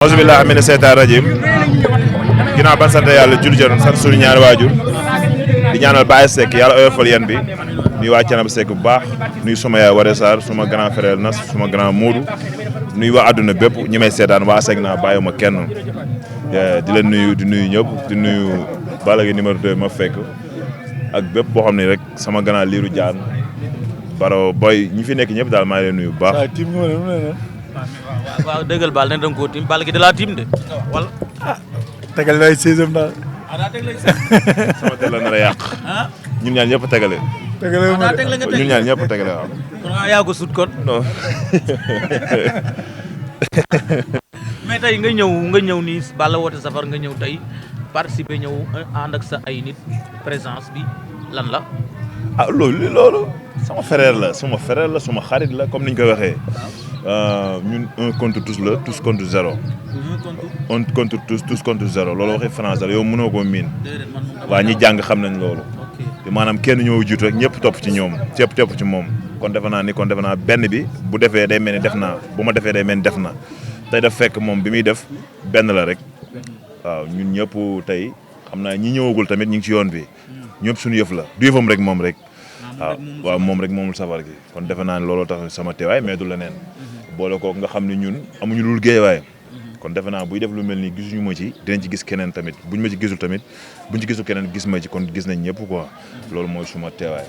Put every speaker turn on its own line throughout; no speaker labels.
auzubillahi mina seytaani rajim ginnaaw ban sant yàlla jul jërëm sant suñu ñaari waajur di ñaanal Baye Seck yàlla oyofal yan bi nuyu waa Canaba Seck bu baax nuyu suma yaay Waré Sarr suma grand frère Nas suma grand Modou nuyu waa àdduna bépp ñi may seetaan waa Seck naa bàyyiwuma kenn di leen nuyu di nuyu ñëpp di nuyu Balla gi numéro 2 ma fekk ak bépp boo xam ne rek sama grand liiru jaan baro boy ñi fi nekk ñëpp daal maa ngi leen nuyu bu baax.
waaw dëggal Balla ne da nga koo tiim Balla gi da laa tiim de wala.
tegal na ay 16 daal.
daa teg lay sax.
sama tel la nar a yàq. ñun ñaar ñëpp tegale. ñun ñaar ñëpp tegale waaw.
kon yaa ko sut kon.
non.
mais tey nga ñëw nii Balla woote safar nga ñëw tey participer ñëw ànd ak sa ay nit présence bi lan la.
ah loolu sama frère la suma xarit la comme ni ñu koy waxee. ñun un contre tous la tous contre zéro. un contre tous contre zéro loolu waxee France la yow mënoo koo miin. waa ñi jàng xam nañ loolu. te maanaam kenn ñëw jiitu rek ñëpp topp ci ñoom ñëpp topp ci moom. kon defe naa benn bi bu defee day mel ni def naa bu ma defee day mel ni def na tey daf fekk moom bi muy def benn la rek. waaw ñun ñëpp tey xam naa ñi ñëwagul tamit ñu ngi ci yoon bi. ñëpp suñu yëf la du yëfam rek moom rek. waaw moom rek moomul safar gi kon defe naa ne looloo tax sama teewaay mais du leneen. boole kook nga xam ne ñun amuñu lul géewaay kon defe naa buy def lu mel nii gisuñu ma ci dinañ ci gis keneen tamit buñ ma ci gisul tamit buñ ci gisul keneen gis ma ci kon gis nañ ñëpp quoi loolu mooy suma teewaay.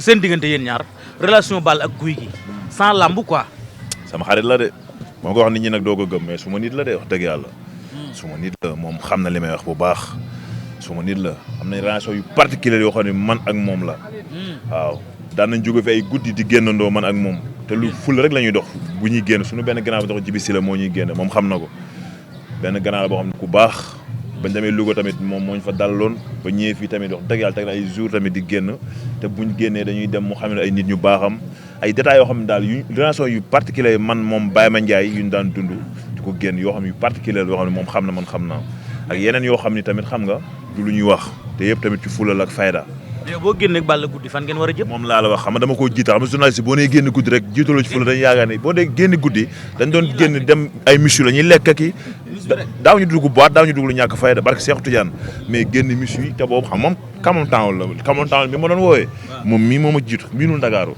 seen diggante yéen ñaar relation Balla ak Gouyegui sans lamb quoi.
sama xarit la de moo ko wax nit ñi nag doo ko gëm mais suma nit la de wax dëgg yàlla. suma nit la moom xam na li may wax bu baax suma nit la am nañ relation yu particulier yoo xam ne man ak moom la waaw. daan nañ jóge fi ay guddi di génnandoo man ak moom te lu ful rek la ñuy dox bu ñuy génn suñu benn gannaaw bi dox jibi si la moo ñuy génn moom xam na ko benn gannaaw la boo xam ne ku baax bañ demee Louga tamit moom moo ñu fa dalaloon ba ñëwee fii tamit wax dëgg yàlla teg na ay jours tamit di génn te buñ génnee dañuy dem mu xam ne ay nit ñu baaxam ay détails yoo xam ne daal yu relation yu particulier man moom Baye Ma Ndiaye yu ñu daan dund di ko génn yoo xam ne yu particulier yoo xam ne moom xam na man xam naa ak yeneen yoo xam ne tamit xam nga du lu ñuy wax te yëpp tamit ci fulal ak fayda.
yow boo génnee ak Balla guddi fan ngeen war a jëm.
moom laa la wax xam nga dama koo jiital xam nga journaliste boo nee génn guddi rek jiitaloo ci fula dañu yaakaar ne boo dee génn guddi dañ doon génn dem ay michu la ñuy lekk ki daaw ñu dugg boîte daaw ñu dugg lu ñàkk fayda barke Cheikh Tidiane mais génn michu yi te boobu xam moom kamon temps mi ma doon woowee moom mii moo ma jiitu miinul Ndakaaru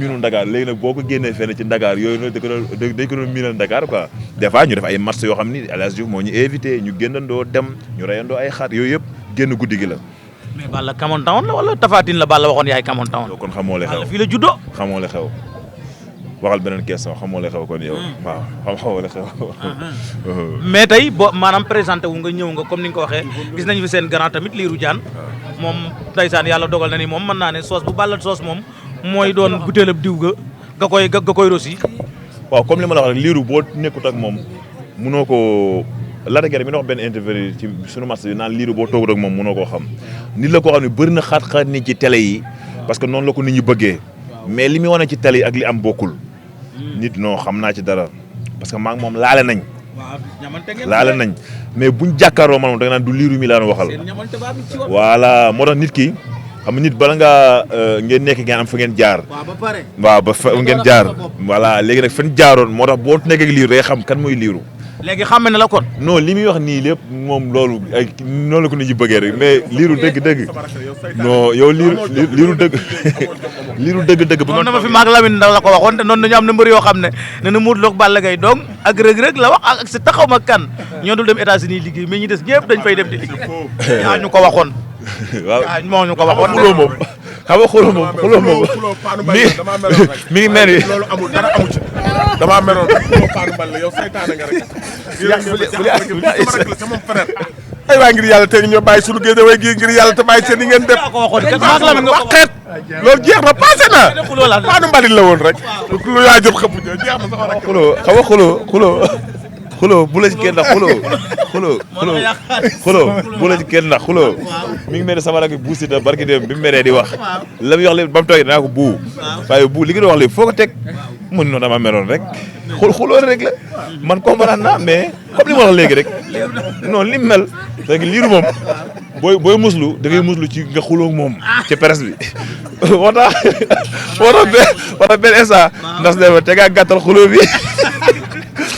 miinul Ndakaaru léegi nag boo ko génnee fenn ci Ndakaar yooyu noonu dañ ko doon miinal Ndakaar quoi des fois ñu def ay match yoo xam ni El Hadj Diouf moo ñu invité ñu génnandoo dem ñu reyandoo ay xar yooyu yëpp génn guddi gi la.
mais Balla Camon Town la wala Tafatine la Balla waxoon yaay Camon Town.
kon xamoo le xew
Balla fii la juddoo.
xamoo le xew waxal beneen question xamoo le xew kon yow. waaw xamoo le xew.
mais tey boo maanaam présenté wu nga ñëw nga comme ni nga ko waxee gis nañu fi seen grand tamit liiru jaan moom ndeysaan yàlla dogal na ni moom mën naa ne soos bu Balla soos moom mooy doon butéelab diw ga koy rosi.
waaw comme li ma la wax rek liiru boo nekkut ak moom munoo ko. Laata gerte mi ngi wax benn interview ci sunu match bi naan liiru boo toogul ak moom mënoo koo xam nit la koo xam ne bëri na xaat-xaat nit ci télé yi parce que noonu la ko nit ñi bëggee mais li muy wane ci télé yi ak li am bokkul nit non xam naa ci dara parce que maa ngi moom laale nañ mais buñ jàkkaarloo man moom da nga naan du liiru mi laan waxal voilà moo tax nit ki xam nga nit bala ngaa ngeen nekk ngeen am fa ngeen jaar waaw ba fa ngeen jaar voilà léegi nag fan jaaroon moo tax boo nekkee ak liiru day xam kan mooy liiru
léegi xàmme na la kon.
non li muy wax nii lépp moom loolu ay noonu la ko nit ñi bëggee rek mais liiru dëgg-dëgg non yow liiru dëgg-dëgg.
moom na ma fi maag Lamine Ndaw la ko waxoon te noonu dañu am na mbër yoo xam ne nee na Modou Lo ak Balla Gaye dong ak rëg-rëg la wax ak si taxaw ma kan ñoo dul dem États-Unis liggéey mais ñi des ñëpp dañ fay dem di liggéey. yaa ñu ko waxoon. waaw moo ñu ko waxoon.
xuloo moom xam nga xuloo moom mi ngi mel ni
loolu amul dara amu ci damaa meroon rek xuloo paanu Balla yow saytaane nga rek. sama frère ay waa ngir yàlla te ñoo bàyyi suñu géej way gi ngir yàlla te bàyyi seen yi ngeen def waxeet loolu jeex na passé na paanu mbalit la woon rek lu yaa jot xëpp jeex na sama rek
xuloo bu la ci kenn ndax xuloo bu la ci kenn ndax xuloo mi ngi mel ne sama rak bu Siteu barki dem bi mu meree di wax la muy wax léegi ba mu toogee dinaa ko buu waaye bu li nga wax léegi foo ko teg mun noonu dama meroon rek xuloo rek la man comprendre naa mais comme li ma wax léegi rek non li mu mel léegi liiru moom booy muslu da ngay muslu ci nga xuloo moom ci presse bi moo tax benn instant ndax ne ma te ngaa gàttal xulóo bi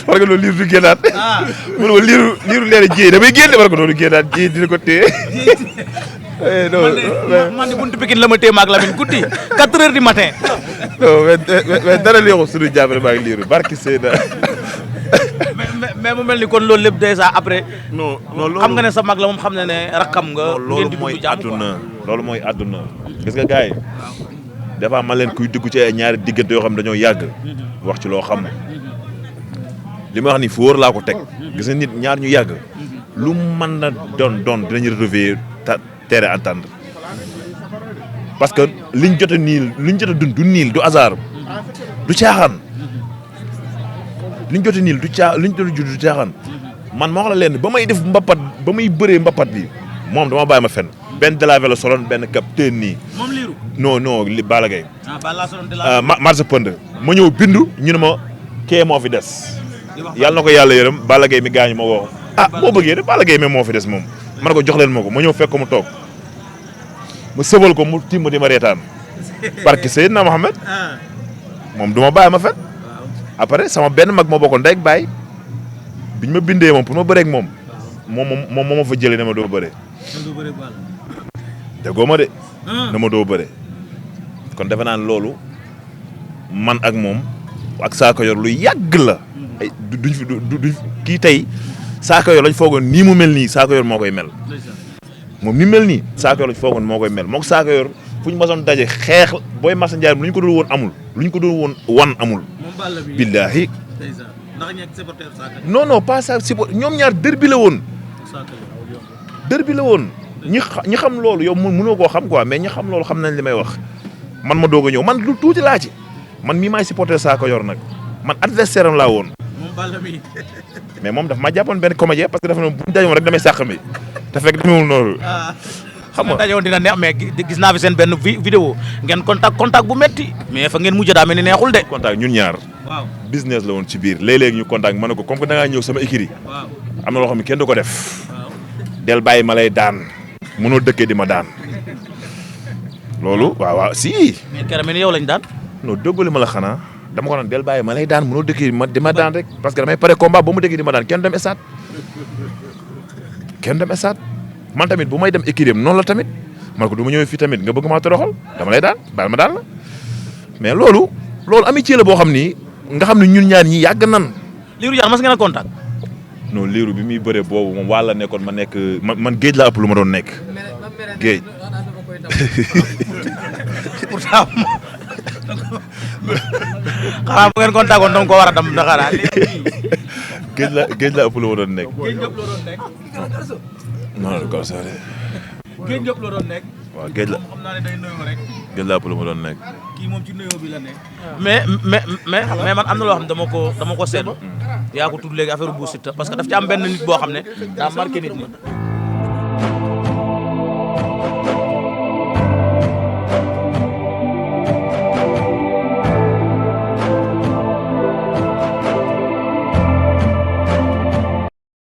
war nga loolu liir du génnaat mu ne ma liiru leer jéey damay génne war nga loolu génnaat jéey dina ko téye
man de buntu Pikine la ma téye maag Lamine guddi 4 heures du matin
non mais dara léexu suñu jàppale maa ngi liiru barki Séne
mais mu mel ni kon loolu lépp déjà après
non loolu
xam nga ne sa mag la moom xam ne ne rakkam nga
loolu mooy àdduna loolu mooy àdduna gis nga gars yi des fois man leen kuy dugg ci ay ñaari diggante yoo xam ne dañoo yàgg wax ci loo xam li ma wax ni fu wóor laa ko teg gis nga nit ñaar ñu yàgg lu mën na doon dinañu retrouver terre entendre parce que liñ jot a dund du niil du hasard du caaxaan liñ jot a niil liñ jot a judd du caaxaan man ma wax la leen ba may def mbapat ba may bëree mbapat bi moom dama bàyyi ma fenn benn délavé la soloon benn capitaine nii.
moom liiru.
non li Balla Gaye.
Balla soloon délavé.
marche pënd ma ñëw bindu ñu ne ma kee moo fi des. yàlla na ko yàlla yërëm Balla Gaye mi gaañu ma woo boo bëggee de Balla Gaye mi moo fi des moom ma ne ko jox leen ma ko ma ñëw fekk ko mu toog ma sëbal ko mu timm di ma reetaan parce que Seydina Mohamed moom du ma bàyyi ma fen après sama benn mag moo bokkoon ndey ak baay biñ ma bindee moom pour ma bëree ak moom moo ma fa jëlee ne ma doo bëree. déggoo ma de. ne ma doo bëree. kon defe naa ne loolu man ak moom ak Saaka Yor lu yàgg la. ay duñ kii tey Saaka Yor lañ foogoon nii mu mel nii Saaka Yor moo koy mel. moom ni mel nii Saaka Yor lañ foogoon moo koy mel moog Saaka Yor fu ñu masoon daje xeex booy Massa Ndiaye lu ñu ko doon woon amul lu ñu ko doon woon wan amul. billaahi. non pas ça support ñoom ñaar dër bi la woon. dër bi la woon ñi xam loolu yow mënoo koo xam quoi mais ñi xam loolu xam nañ li may wax man ma doog a ñëw man lu tuuti laa ci man mii maay supporter Saaka Yor nag man adversaire am laa woon. mais moom daf ma jàppoon benn comédien parce que dafa ne bu ñu dajoon rek damay sàq mi te fekk demewul noonu.
xam nga dajoon dina neex mais gis naa fi seen benn vidéo ngeen contact bu metti mais fa ngeen mujj daa mel ni neexul de.
contact ñun ñaar. waaw business la woon ci biir léeg-léeg ñu contact ma ne ko comme que da ngaa ñëw sama écurie. waaw am na loo xam ne kenn du ko def. del bàyyi ma lay daan mënoo dëkkee di ma daan loolu waaw si.
mais keroog ni yow lañ daan.
non déggooli ma la xanaa dama ko naan del bàyyi ma lay daan mënoo dëkkee di ma daan rek parce que damay pare combat ba mu dëkkee di ma daan kenn dem stade man tamit bu may dem écurie noonu la tamit man ko du ma ñëwee fii tamit nga bëgg maa toroxal dama lay daan bàyyi ma daan la mais loolu amitié la boo xam ni nga xam ne ñun ñaar ñi yàgg nan.
Lirou Diane mas ngeen a contact.
non liiru bi muy bëree boobu moom wàlla nekkoon ma nekk man géej laa ëpp lu ma doon nekk géej.
pourtant xanaa bu ngeen contact woon danga ko war a dem Dakar
géej laa ëpp lu ma doon nekk.
géej ñëpp loo doon nekk.
non non Kawsare.
géej ñëpp loo doon nekk.
waaw géej la
xam naa ne day nuyoo rek.
géej laa ëpp lu ma doon nekk.
kii moom ci nuyoo bi la nekk. mais man am na loo xam ne dama ko seetlu. yaa ko tudd léegi affaire bu Siteu parce que daf ci am benn nit boo xam ne daa marqué nit ñi